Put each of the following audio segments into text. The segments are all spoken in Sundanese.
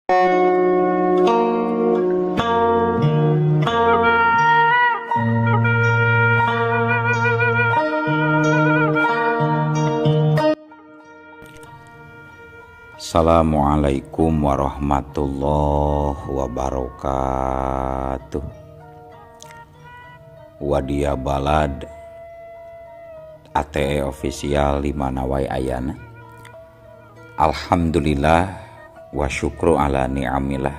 Assalamualaikum warahmatullahi wabarakatuh. Wadia Balad ATE official di mana wae ayana. Alhamdulillah wa syukru ala ni'amillah.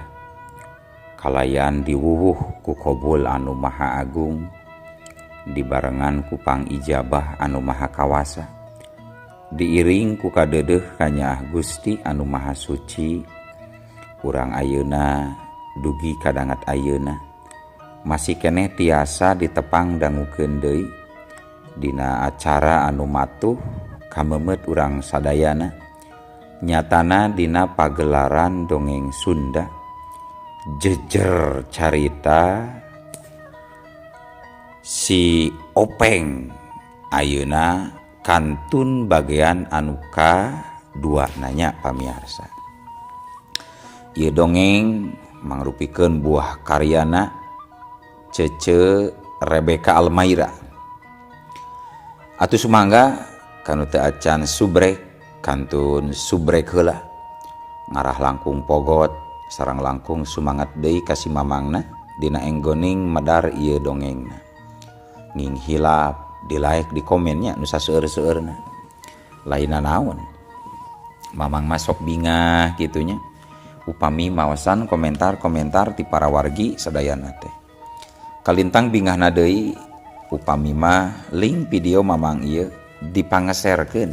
Kalayan diwuwuh ku kobul anu maha agung, dibarengan ku pangijabah anu maha kawasa, diiring ku kadeudeih kanyaah Gusti anu maha suci. Urang ayeuna dugi kadangat ayeuna masih keneh tiasa ditepang dangukeun deui dina acara anu matuh kamemet urang sadayana, nyatana dina pagelaran dongeng Sunda jejer carita si Openg ayeuna kantun bagian anu ka-2 nanya pamiarsa. Ieu dongeng mangrupikeun buah karyana Cece Rebecca Almaira. Atuh sumangga kanu teu acan subrek kantun subrek heula, ngarah langkung pogot sareng langkung sumangat deui ka si mamangna dina enggoning medar ieu dongengna. Nging hilap di like di komennya nu saseueur-seueurna. Lainna naon? Mamang mah sok bingah kitunya upami maosan komentar-komentar ti para wargi sadayana teh. Kalintang bingahna deui upami mah link video mamang ieu dipangeserkeun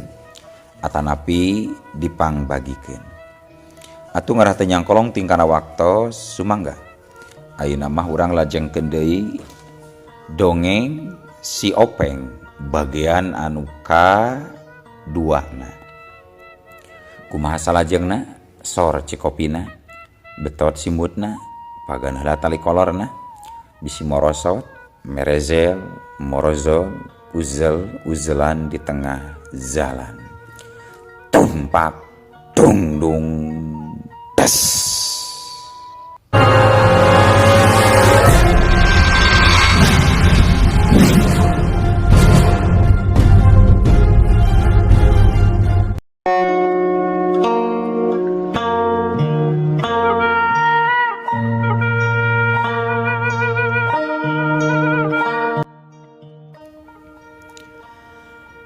atanapi dipangbagikeun. Atuh ngarah teu nyangkolong tingkana waktos sumangga. Ayeuna mah urang lajengkeun deui dongeng si Openg bagian anu ka-2 na. Kumaha salajengna? Sor cikopina, betot simutna, pagan heula tali kolorna, bisi morosot, merezel, morozol, uzel, uzelan di tengah jalan. Tumpak, dung dung, des.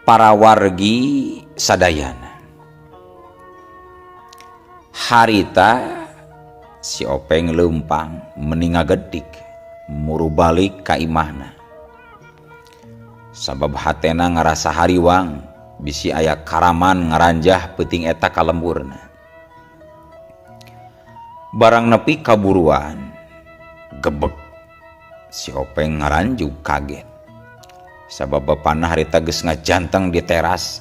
Para wargi sadayana, harita si Openg leumpang meni ngagedik muru balik ka imahna. Sabab hatena ngarasa hariwang bisi aya karaman ngaranjah peuting eta ka lemburna. Barang nepi kaburuan gebeg si Openg ngaranjug kaget. Sabab bapana harita geus ngajanteng di teras.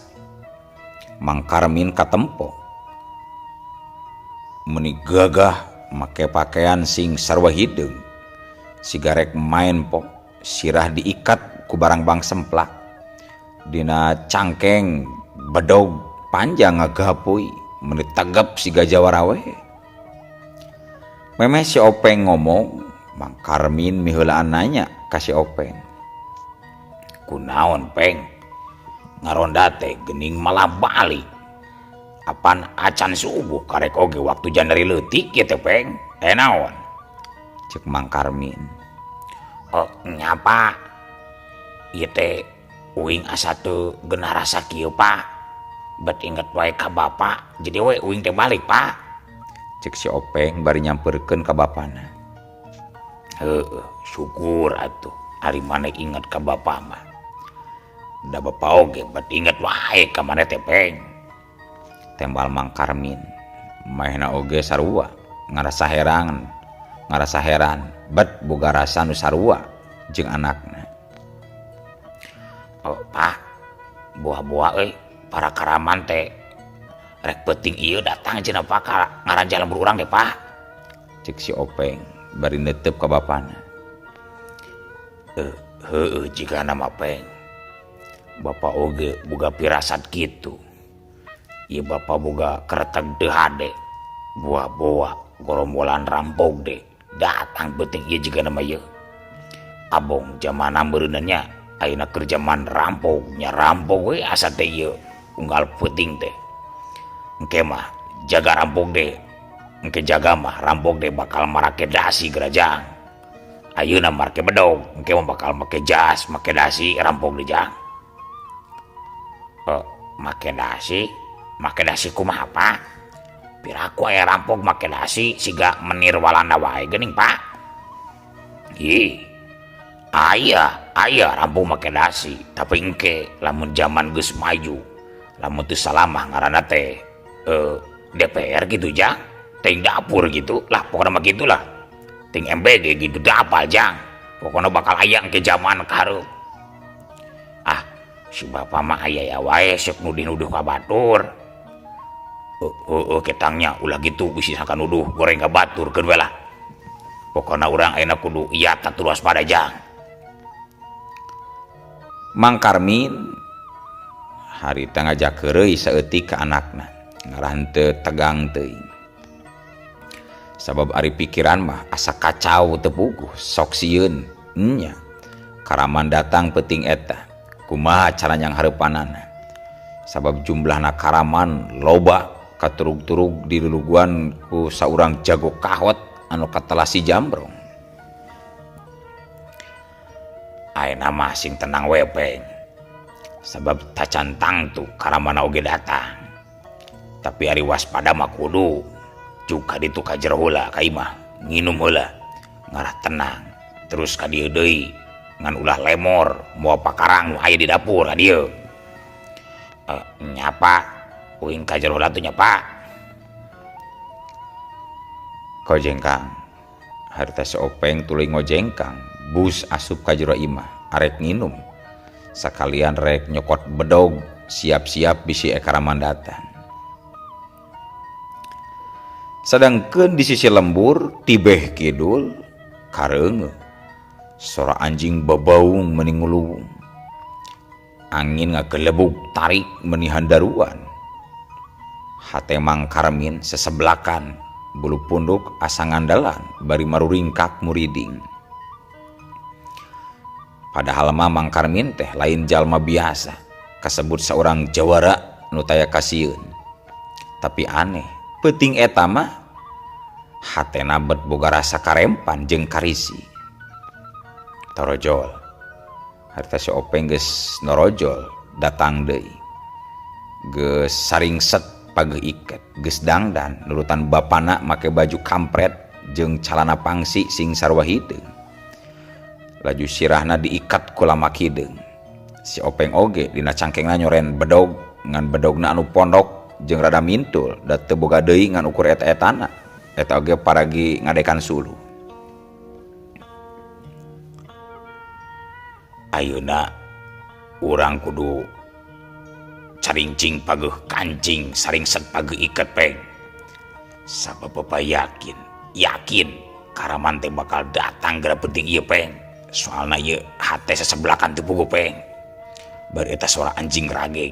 Mang Karmin katempo. Meni gagah make pakaian sing sarua hideung. Sigarek main pok, sirah diikat ku barangbang semplak. Dina cangkeng bedog panjang ngagapui meni tegep siga jawara we. Memeh si Openg ngomong, Mang Karmin miheulaan nanya ka si Openg. Kunaon Peng? Ngaronda teh geuning malah balik. Apan acan subuh karek oge waktu janari leutik ieu teh Peng? Naon? Cek Mang Karmin. Oh, nya Pak. Ieu teh uing asa teu geunah rasa kieu Pak. Bet inget wae ka bapa, jadi we uing teh balik Pak. Cek si Openg bari nyamperkeun ka bapana. Heueuh, syukur atuh ari maneh inget ka bapa mah. Da bapa oge bet inget wae ka maneh teh Peng. Tembal Mang Karmin. Manehna oge sarua ngarasa heran, ngarasa heran bet boga rasa nu sarua jeung anakna. Oh, Pak, buah-buah euy para karaman teh rek peuting ieu datang cenah Pak ka ngaranjah lembur urang teh Pak. Cek si Openg bari neuteup ka bapana. Heueuh jigana mah Peng. Bapa oge boga pirasat kitu. Ieu bapa boga kereteg teu hade. Buah-buah Gorombolan rampok deh datang penting ieu jiga nama ieu. Abong jamana meureunna nya ayeuna keur jaman rampok nya rampok we asa teh ieu unggal peuting teh. Engke mah jaga rampok deh. Engke jaga mah rampok deh bakal marake dasi gerajang. Ayeuna marake bedog, engke mah bakal make jas, make dasi rampok deh jang. Make dasi, make dasi kumaha Pak? Piraku aya rampok make dasi siga menir Walanda wae geuning Pak. Ih, aya, aya rampok make dasi, tapi engke lamun zaman geus maju, lamun teu salamah ngaranna teh DPR gitu jang, ting dapur gitu lah, pokokna mah gitulah. Ting MBG gitu dapal jang, pokokna bakal aya engke zaman kahareup. Ah, si bapak mah aya ya wae sok nudih-nuduh ka batur. Ketangnya ulah gitu bisi sangka nuduh goreng ka batur keun we lah. Pokona urang ayeuna kudu ieu tatu waspada jang. Mang Karmin harita ngajak heureuy saeutik ka anakna ngarah henteu tegang teuing. Sabab ari pikiran mah asa kacau teu puguh sok sieun nya. Karaman datang peuting eta kumaha cara nyanghareupanana. Sabab jumlahna karaman loba katurug-turug diluluguan ku saurang jago kahot anu katelah si Jambrong. Ayeuna mah sing tenang we peng. Sabab tacan tangtu karamana oge datang. Tapi ari waspada mah kudu juga ditu ka jero heula ka imah, nginum heula ngarah tenang. Terus ka dieu deui ngan ulah lemor moal pakarang nu aya di dapur ka dieu. Nyapa uing ka jero heula tuh nyapa. Kojengkang harita si Openg tuluy ngojengkang bus asup ka jero imah arek nginum sakalian rek nyokot bedog siap-siap bisi ekaraman datang. Sedangkeun di sisi lembur tibeh kidul kareungeuh sora anjing babaung meni nguluwung. Angin ngagelebug tarik meni handaruan. Hate Mang Karmin seseblakan bulu punduk asa ngandalan bari maruringkak muriding. Padahal mah Mang Karmin teh lain jalma biasa, kasebut saurang jawara nu taya kasieun. Tapi aneh, peuting eta mah hatena bet boga rasa karempan jeung karisi. Torojol. Harita si Openg geus norojol datang deui. Geus saringset pageuh iket, geus dangdan nurutan bapana make baju kampret jeung calana pangsi sing sarua hideung. Laju sirahna diikat ku lamak hideung. Si Openg oge dina cangkengna nyoren bedog ngan bedogna anu pondok jeung rada mintul da teu boga deui ngan ukur eta-etana. Eta oge paragi ngadekan suluh. Ayeuna urang kudu carincing pageuh kancing saringset pageuh iket peng. Sabab bapa yakin, yakin karaman teh bakal datang gara penting ieu peng. Soalna ieu hate sesebelakan teu puguh peng. Bari eta suara anjing rageg,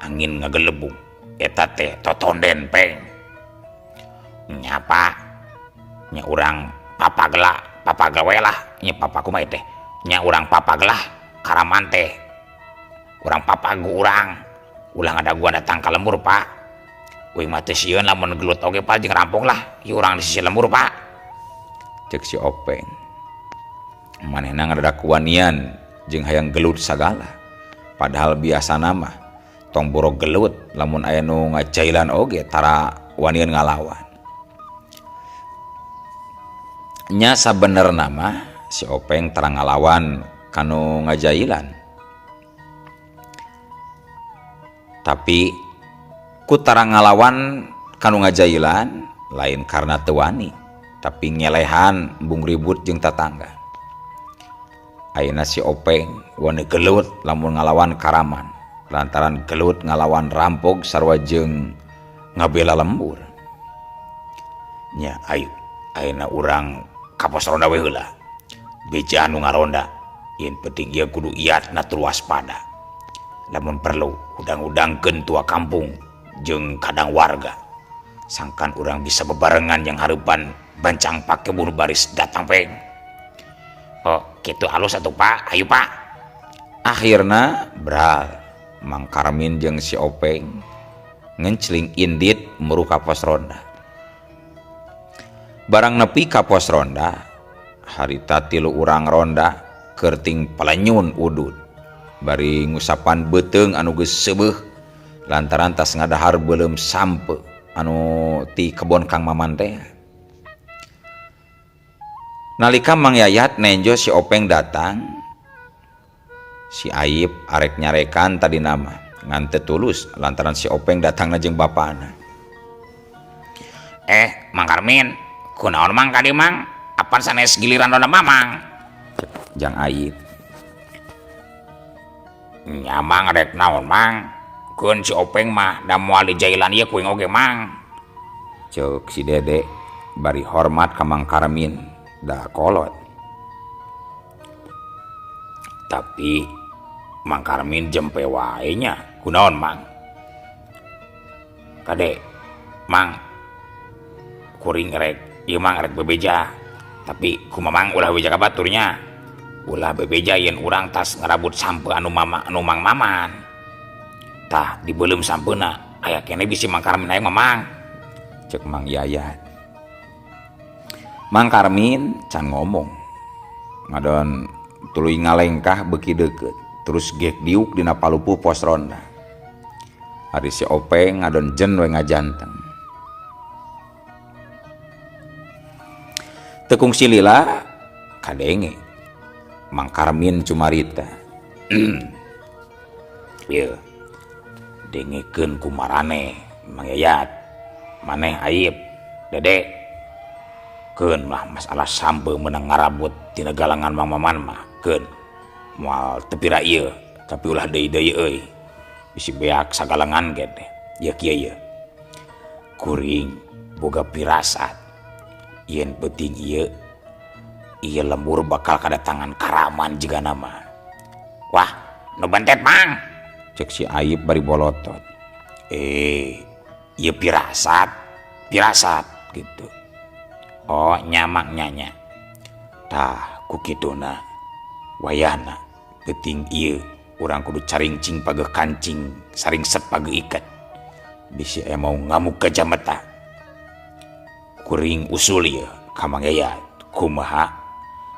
angin ngagelebung, eta teh totonden peng. Nyapa nya urang papagla, papagawe lah, nya papa kumaha teh. Nya urang papaglah karaman teh. Urang papagu urang. Ulah ngadaguan datang ka lembur, Pak. Uing mah teu sieun lamun gelut oge Pak jeung rampok lah. Ieu urang di sisi lembur, Pak. Ceuk si Openg. Manehna ngadadak wanian jeung hayang gelut sagala. Padahal biasana mah tong boro gelut lamun aya nu ngajailan oge tara wanian ngalawan. Nya sabenerna mah si Openg tara ngalawan kanu ngajailan. Tapi ku tara ngalawan kanu ngajailan lain karena teu wani, tapi ngelehan embung ribut jeung tatangga. Ayeuna si Openg wani gelut lamun ngalawan karaman, lantaran gelut ngalawan rampok sarua jeung ngabela lembur. Nya ayo ayeuna urang ka pos ronda we heula. Beja nu ngaronda, yen penting ieu kudu iatna tur waspada. Lamun perlu udang-udangkeun tua kampung jeung kadang warga. Sangkan urang bisa bebarengan yang hareupan bancang pake buru baris datang peng. Oh, kitu alus atuh Pak. Hayu Pak. Akhirna bral Mang Karmin jeung si Openg ngencling indit muru ka pos ronda. Barang nepi ka pos ronda, harita tilu urang ronda kerting palenyun udud. Bari ngusapan beuteung anu geus seubeuh lantaran tas ngadahar beuleum sampe anu ti kebon Kang Maman teh. Nalika Mang Yayat nenjo si Openg datang, si Aib arek nyarekan tadi nama ngan teu tulus lantaran si Openg datangna jeung bapana. Mang Karmin, kunaon Mang kadi Mang? Apan sanes giliran ronda Mamang? Jang Aib. Nya Mang rek naon Mang? Keun si Openg mah da moal dijailan ieu kuing oge Mang. Ceuk si Dede bari hormat ka Mang Karmin da kolot. Tapi Mang Karmin jempe wae nya, kunaon Mang? Kade Mang kuring rek ieu Mang rek bebeja. Tapi kumaha Mang ulah bebeja ka batur nya. Ulah bebeja yen urang tas ngarabut sampe anu mama anu Mang Maman. Tah dibeuleum sampeuna aya keneh bisi Mang Karmin hayang Mamang. Ceuk Mang Yayat. Mang Karmin can ngomong. Ngadon tuluy ngalengkah beuki deukeut terus gek diuk dina palupuh pos ronda. Ari si Openg ngadon jen we ngajanteng. Teu kungsi lila kadenge Mang Karmin cumarita. Ieu dengekeun ku maraneh Mang Yayat, maneh Aib, Dede. Keun lah masalah sampe meunang ngarabut tina galangan Mang Maman mah keun moal teu pira ieu tapi ulah deui-deui euy. Bisi beak sagalangan ge teh. Ieu kieu ieu. Kuring boga pirasat yen peuting ieu ieu lembur bakal kadatangan karaman jiga nama. Wah, nu bentet Mang. Cek si Aib bari bolotot. Ieu pirasat, pirasat gitu. Oh, nyamak nyanya. Tah, ku kituna wayahna peuting ieu urang kudu caringcing pageuh kancing, saringset pageuh iket. Bisi aya mau ngamuk ka jameta. Kuring usul ieu ka Mang Yayat, kumaha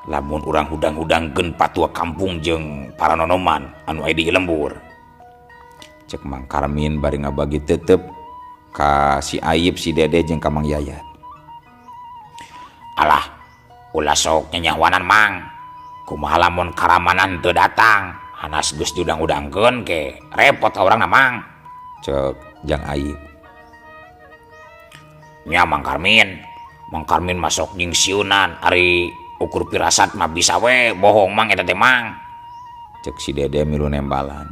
lamun urang hudang-hudangkeun patua kampung jeung para nonoman anu aya di lembur. Cek Mang Karmin bari ngabagi tetep ka si Aib, si Dede jeung ka Mang Yayat. Alah, ulah sok nyanyawanan Mang. Kumaha lamun karamanan teu datang, hanas geus diudang-udangkeun ke repot ka urangna Mang. Cek Jang Aib. Nya Mang Karmin, Mang Karmin masuk nyingsiunan ari ukur pirasat mah bisa we bohong Mang eta teh Mang. Cek si Dede milu nembalan.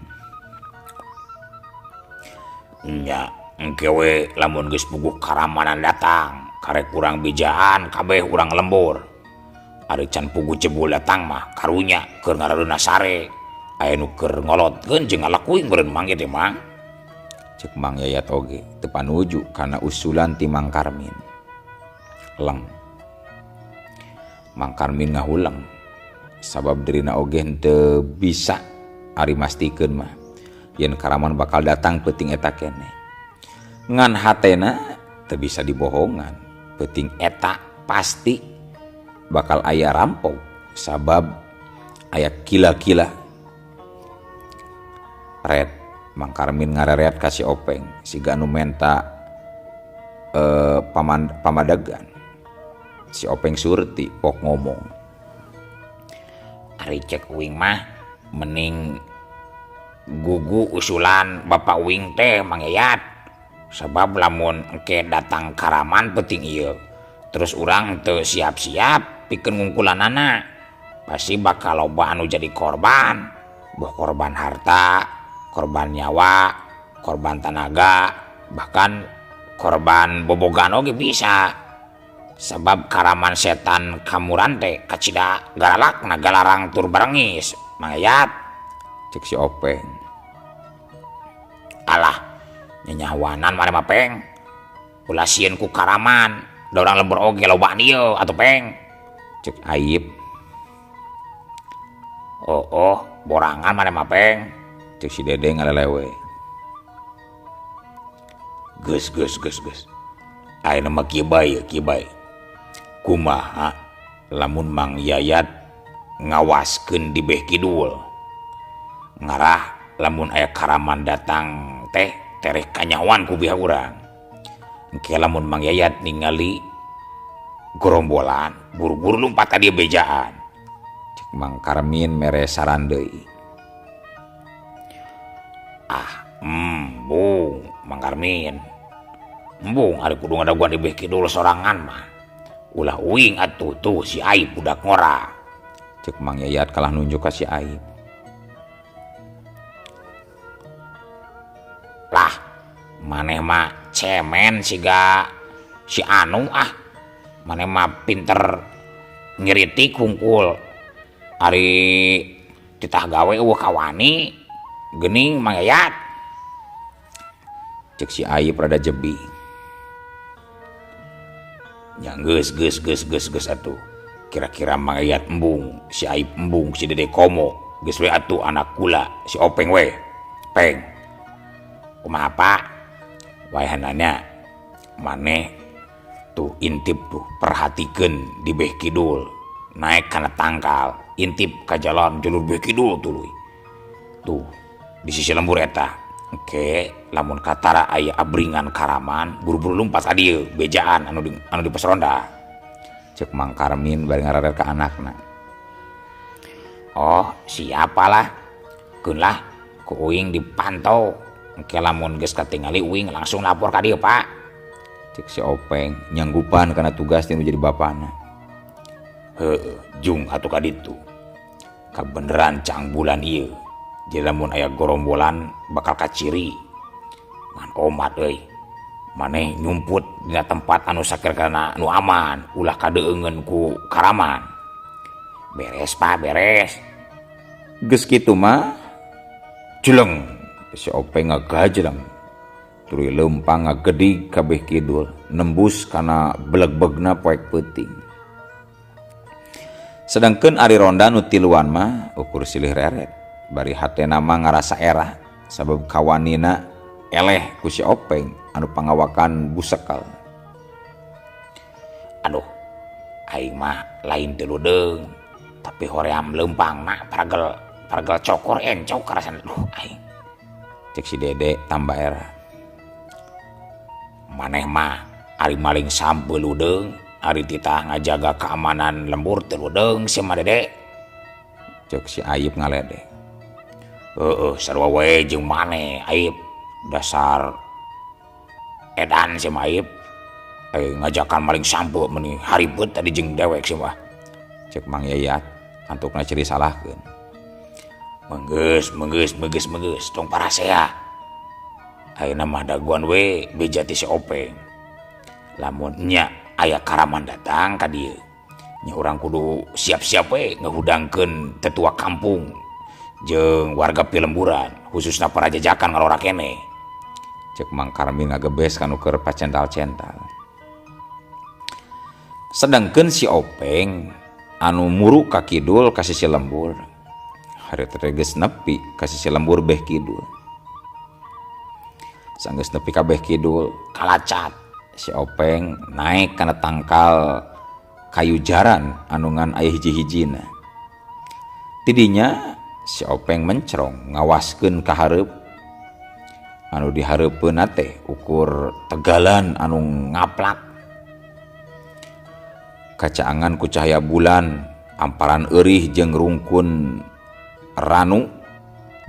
Nya engke we lamun geus puguh karamanan datang, karek urang bijaan kabeh urang lembur. Ari can puguh jebul datang mah karunya keur ngarareunah sare. Aya nu keur ngolotkeun jeung ngalakuing meureun Mang ieu teh Mang. Cek Mang Yayat oge teu panuju kana usulan ti Mang Karmin. Leng. Mang Karmin ngahuleng sabab dirina oge henteu bisa ari mastikeun mah yen karaman bakal datang peuting eta keneh. Ngan hatena teu bisa dibohongan, peuting eta pasti bakal aya rampok sabab aya kila-kila. Red Mang Karmin ngarereat ka si Openg siga anu menta pamadagan. Si Openg surti pok ngomong. Ari cek uing mah mending gugu usulan bapak uing teh Mang Yayat. Sebab lamun engke datang karaman peuting ieu terus urang teu siap-siap pikeun ngungkulanana pasti bakal loba anu jadi korban, boh korban harta, korban nyawa, korban tenaga, bahkan korban bobogan oge bisa. Sebab karaman setan kamuran teh kacida galalakna galarang tur barengis Mang Yayat. Cek si Openg. Alah, nyanyawanan mah mah Peng. Ulah sieun ku karaman, da urang lembur oge lobaan ieu atuh Peng. Cek Aib. Oh, oh, borangan maneh mah Peng. Cek si Dede ngalelewe. Geus geus geus geus. Ayeuna mah kieu bae kieu bae. Kumaha lamun Mang Yayat ngawaskeun di beh kidul. Ngarah lamun aya karaman datang teh tereh kanyahoan ku pihak urang. Engke lamun Mang Yayat ningali gorombolan buru-buru lumpat ka dieu bejaan. Cek Mang Karmin mere saran deui. Ah, embung Mang Karmin. Embung ari kudu ngadaguan di beh kidul sorangan mah. Ulah uing atuh tuh si Aib budak ngora. Cek Mang Yayat kalah nunjuk ka si Aib. Lah, maneh mah cemen siga si anu ah. Maneh mah pinter ngiritik hungkul. Ari titah gawe eueuh kawani geuning Mang Yayat. Cek si Aib rada jebi. Nya geus geus geus geus geus atuh. Kira-kira Mang Yayat embung, si Aib embung, si Dede komo, geus we atuh anak kula, si Openg we. Peng. Kumaha Pak? Wayahanana maneh tuh intip tuh perhatikeun di beh kidul, naek kana tangkal, intip ka jalan jalur beh kidul tuluy. Tuh di sisi lembur eta. Engke lamun katara aya abringan karaman, buru-buru lumpat ka dieu bejaan anu di pos ronda. Cek Mang Karmin bari ngararer ka anakna. Oh, siapalah. Keun lah ku uing dipantau. Engke lamun geus katingali uing langsung lapor ka dieu, Pak. Cek si Openg nyanggupan kana tugas nu jadi bapana. Heueuh, jung atuh ka ditu. Kabeneran cang bulan ieu. Jadi lamun aya gorombolan bakal kaciri. Ngan omat euy. Maneh nyumput dina tempat anu sakirana nu aman, ulah kadeungeun ku karaman. Beres, Pak, beres. Geus kitu mah jeleng si Openg ngagajleng. Tuluy leumpang ngagedig kabeh kidul, nembus kana belegbegna poek peuting. Sedangkeun ari ronda nu tiluan mah ukur silih reret. Bari hatena mah ngarasa era sabab kawanina eleh ku si Openg anu pangawakan busekal. Aduh, aing mah lain teu ludeung, tapi hoream leumpangna paragel cokor encok karasana. Duh aing. Cek si Dede tambah era. Maneh mah ari maling sampeu ludeung, ari titah ngajaga keamanan lembur teu ludeung sia mah Dede. Cek si Aib ngaledek. Heueuh, sarua wae jeung maneh Aib, dasar edan sia mah Aib. Ngajakan maling sampeu meuni haribet tadi jeung dewek sia mah. Cek Mang Yayat antukna ciri salahkeun. Menggeus, menggeus, menggeus, menggeus, tong parasea. Ayeuna mah daguan we beja ti si Openg. Lamun nya aya karaman datang ka dieu, nya urang kudu siap-siap we ngahudangkeun tetua kampung jeung warga pilemburan, khususna para jajakan ngalora keneh. Cek Mang Karmin ngagebes kanu keur pacental-cental. Sedangkeun si Openg anu muru ka kidul ka sisi lembur. Harita teh geus nepi ka sisi lembur beh kidul. Sanggeus nepi ka beh kidul, kalacat si Openg naek kana tangkal kayu jaran anu ngan aya hiji-hijina. Tidinya si Openg mencrong ngawaskeun ka hareup. Anu dihareupeunna teh ukur tegalan anu ngaplak. Kacaangan ku cahaya bulan, amparan eurih jeung rungkun ranu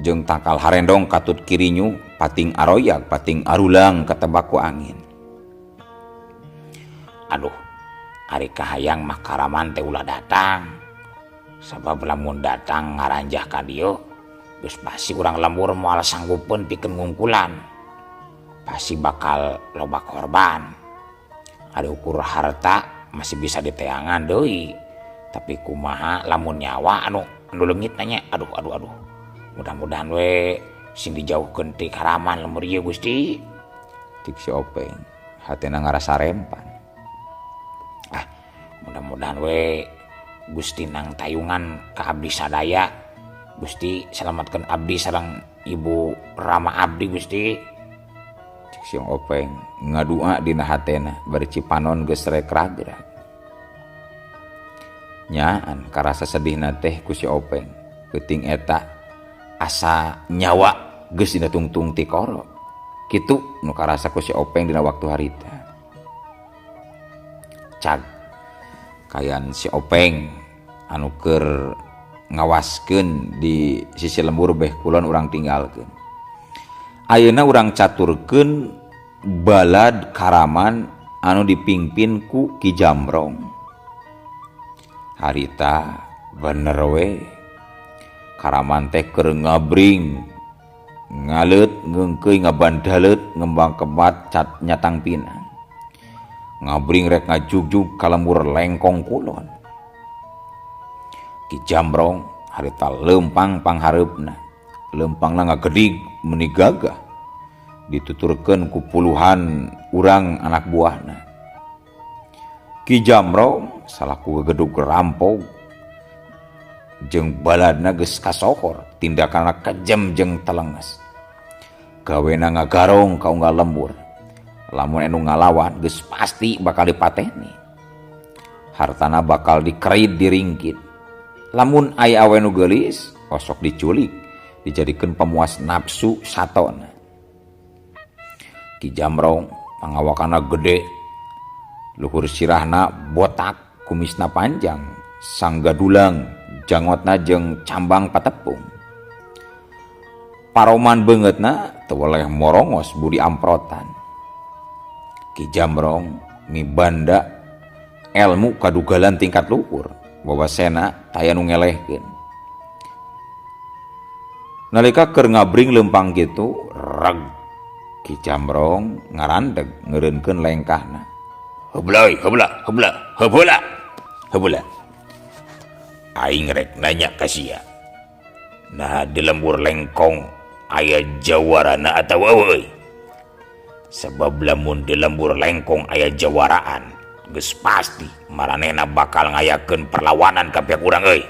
jeung tangkal harendong katut kirinyu pating aroyag pating arulang katebak ku angin. Aduh, ari kahayang mah karaman teh ulah datang. Sabab lamun datang ngaranjah ka dieu, geus pasti urang lembur moal sanggupeun pikeun ngungkulan. Pasti bakal loba korban. Ari ukur harta masih bisa diteangan deui. Tapi kumaha lamun nyawa anu leungit nanya, aduh aduh aduh. Mudah-mudahan we sing dijauhkeun ti karaman lembur ieu Gusti. Cik si Openg. Hatena ngarasa rempan. Ah, mudah-mudahan we Gusti nang tayungan ka abdi sadaya. Gusti selamatkan abdi sareng ibu Rama abdi Gusti. Cek si Openg ngadua dina hatena bari cipanon geus rek ragrag. Nyaan karasa sedihna teh ku si Openg. Peuting eta asa nyawa geus dina tungtung tikoro. Kitu nu karasa ku si Openg dina waktu harita. Cag kayan si Openg anu keur ngawaskeun di sisi lembur beh kulon urang tinggalkeun. Ayeuna urang caturkeun balad Karaman anu dipingpin ku Ki Jamrong. Harita bener we Karaman teh keur ngabring ngaleut ngeungkeuy ngabandaleut ngembang kebat cat nyatang pinang. Ngabring rek ngajugjug ka lembur Lengkong Kulon. Ki Jamrong harita lempang panghareupna. Lempangna ngagedig meuni gagah. Dituturkeun ku puluhan urang anak buahna. Ki Jamrong salaku gegedug rampog jeung baladna geus kasohor tindakanna kejem jeung telenges. Gawena ngagarong ka unggal lembur. Lamun anu ngalawan geus pasti bakal dipateni. Hartana bakal dikerit diringkit. Lamun aya awe nu geulis osok diculik dijadikeun pemuas nafsu satona. Ki Jamrong pangawakana gede, luhur sirahna botak, kumisna panjang, sanggadulang, jangotna jeung cambang patepung. Paroman beungeutna teu weleh morongos budi amprotan. Ki Jamrong mibanda elmu kadugalan tingkat luhur, wawasena taya nu ngelehkeun. Nalika keur ngabring lempang kitu, reg Ki Jamrong ngarandeg ngeureunkeun lengkahna. Heubla euy, heubla, heubla, heubla, heubla. Aing rek nanya ka sia. Nah di lembur Lengkong aya jawarana atawa euy? Sebab lamun di lembur Lengkong aya jawaraan, geus pasti maranehna bakal ngayakeun perlawanan ka pihak urang euy.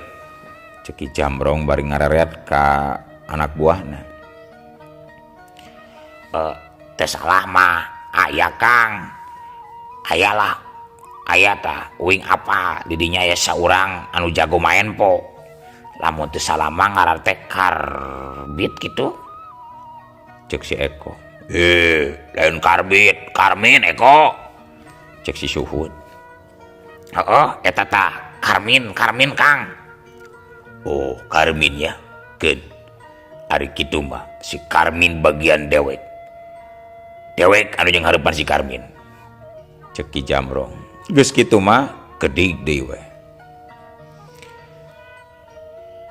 Cek Ki Jamrong bari ngareret ka anak buahna. Teu salah mah aya Kang. Ayalah aya tah uing apa didinya aya saurang anu jago main po. Lamun teu salah mah ngaran teh Karbit kitu. Cek si Eko. Lain Karbit, Karmin Eko. Cek si Suhud. Heeh, eta tah Karmin, Karmin Kang. Oh, Karmin ya. Keun. Ari kitu mah si Karmin bagian dewek. Dewek anu jeung hareupan si Karmin. Cek Ki Jamrong. Geus kitu mah kedig deui we.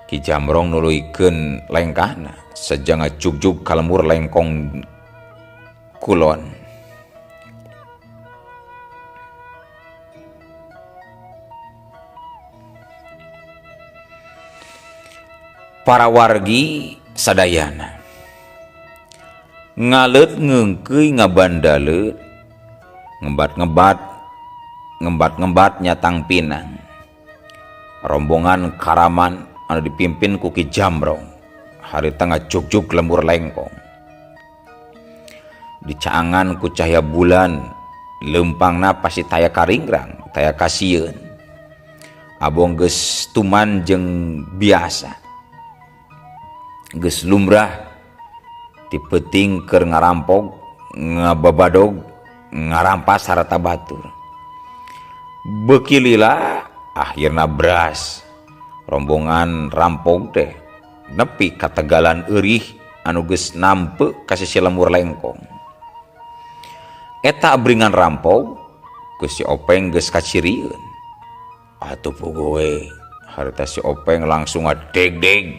Ki Jamrong nuluykeun lengkahna seja ngajugjug ka lembur Lengkong Kulon. Para wargi sadayana ngaleut ngeungkeuy ngabandaleut ngembat-ngembat ngembat-ngembat nyatang pinang. Rombongan Karaman anu dipimpin ku Ki Jamrong harita ngajugjug lembur Lengkong. Dicaangan ku cahaya bulan leumpangna pasti taya karingrang, taya kasieun. Abong geus tuman jeung biasa. Geus lumrah ti peuting keur ngarampog, ngababadog, ngarampas harta batur. Beuki lila akhirna beras. Rombongan rampog teh nepi ka tegalan eurih anu geus nampe ka sisi lembur Lengkong. Eta abringan rampog ku si Openg geus kacirieun. Atuh puguh we, harita si Openg langsung ngadegdeg.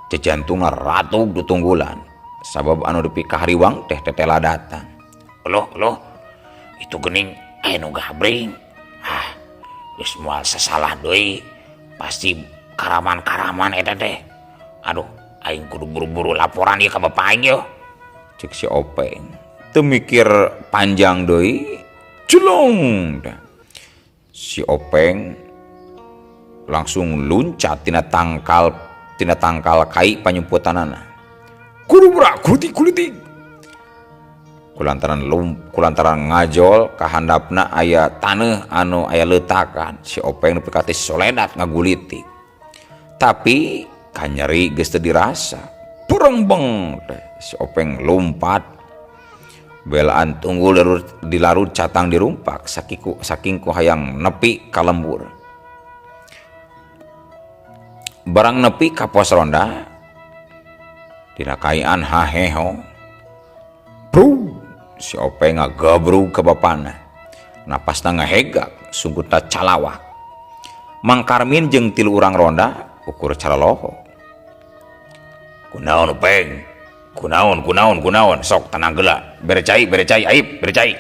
Jejantungna ratug ditunggulan. Sabab anu dipikahariwang teh tetela datang. Loh, loh, itu geuning aya nu gabring. Ah, geus moal sasalah deui. Pasti karaman-karaman eta teh. Aduh, aing kudu buru-buru laporan ieu ka bapa aing yeuh. Cek si Openg. Teu mikir panjang deui, jelong dah. Si Openg langsung luncat tina tangkal kai panyumputanana. Kurubra kulutik kulutik. Kulantaran ngajol kahandapna aya taneuh anu aya leutakan, si Openg nepi ka teh soledat ngagulitik. Tapi kanyeri geus teu dirasa. Purengbeng teh si Openg lumpat. Belaan tunggul dilarut catang dirumpak saking ku hayang nepi ka lembur. Barang nepi ka pos ronda dina kaian haheho. Bru, si Openg ngagabrug ka bapana. Napasna ngahegak, sungkutna calawak. Mang Karmin jeung tilu urang ronda ukur calolohok. Kunaon Openg? Kunaon, kunaon, kunaon? Sok tenang geula. Bere cai, bere cai, Aib, bere cai.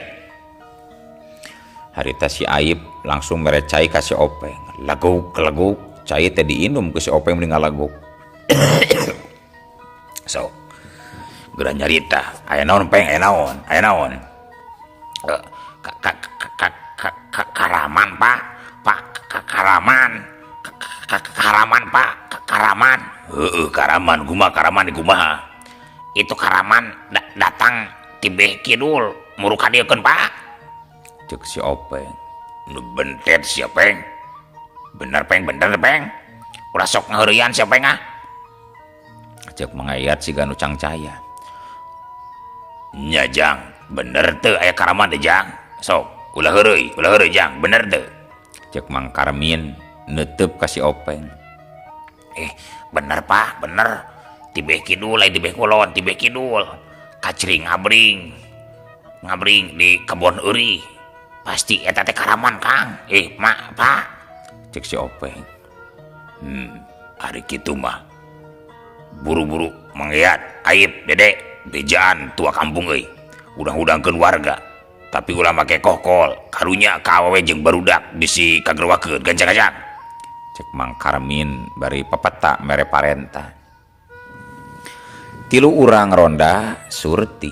Harita si Aib langsung mere cai ka si Openg. Laguk, laguk, cai teh diinum ku si Openg mending ngalaguk. Sok. Geura nyarita, aya naon Peng, aya naon, aya naon? Karaman Pak, Pak, Karaman. Karaman Pak, Karaman. Heeh, Karaman, kumaha Karaman kumaha? Itu Karaman datang tibeh kidul, muru ka dieu keun Pak. Ceuk si Openg. Nu bentet si Openg. Bener Peng, bener Peng. Ulah sok ngaheureuyan si Openg ah. Ceuk mangayat siga nu cangcaya. Nya Jang, bener teu aya Karaman teh Jang. Sok, ulah heureuy, ulah heureuy Jang, bener teu? Ceuk Mang Karmin neuteub ka si Openg. Bener Pak, bener. Tibeh kidul lain tibeh kulon, tibeh kidul. Kaciri ngabring. Ngabring di kebon euri. Pasti eta teh Karaman Kang. Mak, Pak. Ceuk si Openg. Ari kitu mah. Buru-buru mangayat, Aib, Dede, bejaan tua kampung euy. Udang-udangkeun warga. Tapi ulah make kokol, karunya ka awewe jeung barudak bisi kagerwakeun gancang-gancang. Ceuk Mang Karmin bari pepeta mere parenta. Tilu urang ronda surti.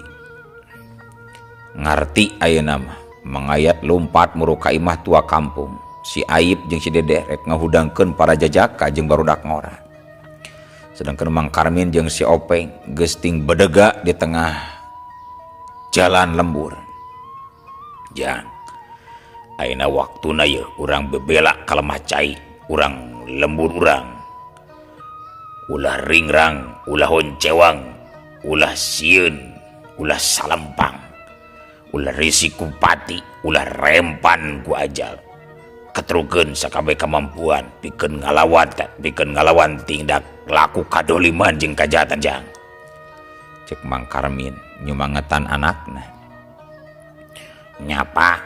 Ngarti ayeuna mah, mangayat lumpat muru ka imah tua kampung. Si Aib jeung si Dede rek ngahudangkeun para jajaka jeung barudak ngora. Sedangkan Mang Karmin jeung si Openg geus ting bedega di tengah jalan lembur. Jang, ayeuna waktuna yeuh urang bebela ka lemah cai, urang lembur urang. Ulah ringrang, ulah honcewang, ulah sieun, ulah salempang, ulah risih ku pati, ulah rempan ku ajal. Ketrukeun sakabeh kemampuan pikeun ngalawan, pikeun ngalawan tindak laku kadoliman jeung kajahatan Jang. Ceuk Mang Karmin nyumangetan anakna. Nyapa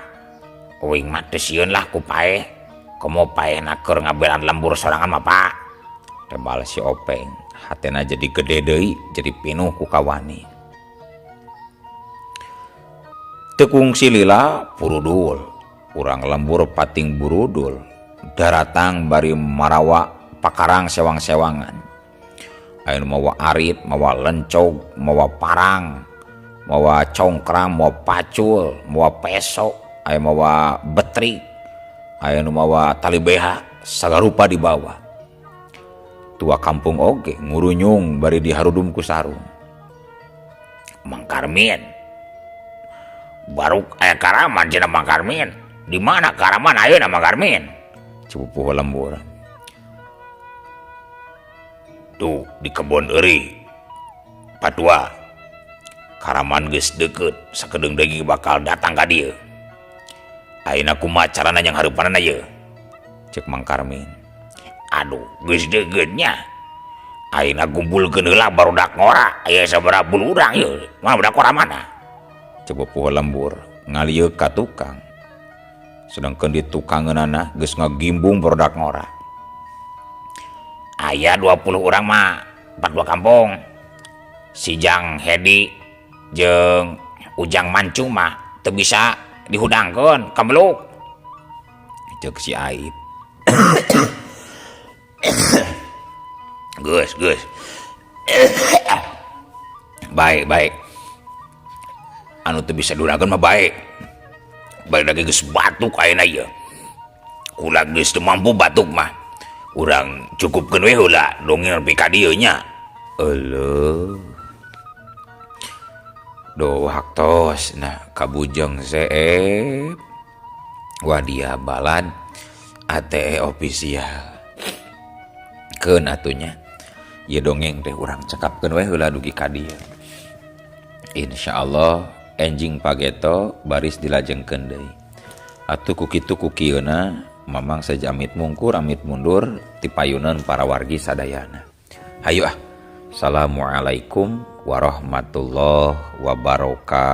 uing mah teu sieun lah ku paeh. Komo paehna keur ngabelaan lembur sorangan mah Pak. Tebal si Openg, hatena jadi gede deui, jadi pinuh ku kawani. Teu kungsi lila purudul, urang lembur pating burudul, daratang bari marawa pakarang sewang-sewangan. Aya nu mawa arit, mawa lencog, mawa parang, mawa congkrang, mawa pacul, mawa peso, aya mawa betrik, aya nu mawa tali beha, sagarupa dibawa. Tua kampung oge ngurunyung bari diharudum ku sarung. Mang Karmin, baruk aya Karaman cenah Mang Karmin. Di mana Karaman ayeuna Mang Karmin? Cipupuh lembur. Tuh di kebon euri. Patua. Karaman geus deukeut, sakedeung deui bakal datang ka dieu. Ayeuna kumaha carana yang hareupanana ieu? Ceuk Mang Karmin. Aduh, geus deukeut nya. Ayeuna kumpulkeun heula barudak ngora. Aya sabaraha puluh urang ieu. Mah budak ngora mana? Ceuk pupuh lembur ngalieuk ka tukang. Sedangkan di tukangeunana geus ngagimbung barudak ngora. Aya 20 urang mah 42 kampung. Si Jang Hedi jeung Ujang Mancung mah teu bisa dihudangkeun kameluk. Ceuk si Aib. Geus, geus. Baik, baik. Anu teu bisa diurangkeun mah bae. Bari lagi geus batuk ayeuna ieu. Kula geus teu mampu batuk mah. Urang cukupkeun we heula dongeng nepi ka dieu nya. Euleuh. Do waktos nah kabujeng seep. Wadia balad ATE official. Keun atunya. Ieu dongeng teh urang cekapkeun we heula dugi ka dieu. Insyaallah enjing pageto baris dilajengkeun deui. Atuh ku kitu ku kieuna Mamang saja amit mungkur amit mundur tipayunan para wargi sadayana. Hayu ah. Assalamualaikum warahmatullahi wabarakatuh.